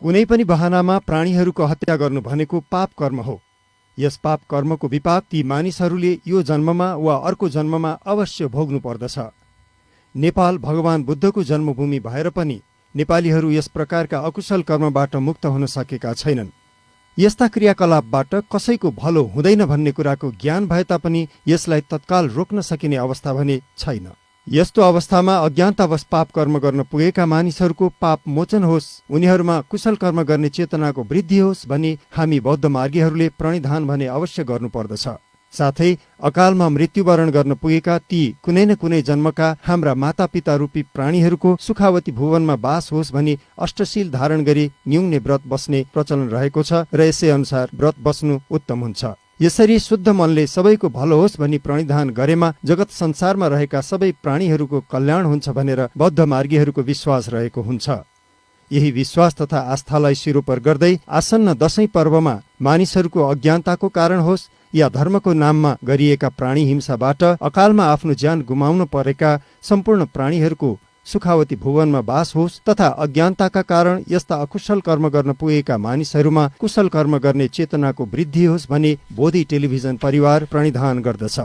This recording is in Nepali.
कुनै पनि बहानामा प्राणीहरूको हत्या गर्नु भनेको पाप कर्म हो। यस पाप कर्मको विपाक ती मानिसहरूले यो जन्ममा वा अर्को जन्ममा अवश्य भोग्नु पर्दछ। नेपाल भगवान बुद्धको जन्मभूमि भएर पनि नेपालीहरू यस प्रकारका अकुशल कर्मबाट मुक्त हुन सकेका छैनन्। यस्ता क्रियाकलापबाट कसैको भलो हुँदैन भन्ने कुराको ज्ञान भए तापनि यसलाई तत्काल रोक्न सकिने अवस्था भने छैन। यस्तो अवस्थामा अज्ञानतावश पाप कर्म गर्न पुगेका मानिसहरूको पाप मोचन होस्, उनीहरूमा कुशल कर्म गर्ने चेतनाको वृद्धि होस् भनी हामी बौद्ध मार्गीहरूले प्रणिधान भने अवश्य गर्नुपर्दछ। साथै अकालमा मृत्युवरण गर्न पुगेका ती कुनै न कुनै जन्मका हाम्रा मातापिता रूपी प्राणीहरूको सुखावती भुवनमा बास होस् भनी अष्टशील धारण गरी न्यूने व्रत बस्ने प्रचलन रहेको छ र यसै अनुसार व्रत बस्नु उत्तम हुन्छ। यसरी शुद्ध मनले सबैको भलो होस् भनी प्रणिधान गरेमा जगत संसारमा रहेका सबै प्राणीहरूको कल्याण हुन्छ भनेर बौद्ध मार्गीहरूको विश्वास रहेको हुन्छ। यही विश्वास तथा आस्थालाई सिरोपर गर्दै आसन्न दशैं पर्वमा मानिसहरूको अज्ञानताको कारण होस् या धर्मको नाममा गरिएका प्राणी हिंसाबाट अकालमा आफ्नो ज्यान गुमाउन परेका सम्पूर्ण प्राणीहरूको सुखावती भुवनमा बास होस् तथा अज्ञानताका कारण यस्ता अकुशल कर्म गर्न पुगेका मानिसहरूमा कुशल कर्म गर्ने चेतनाको वृद्धि होस् भनी बोधि टेलिभिजन परिवार प्रणिधान गर्दछ।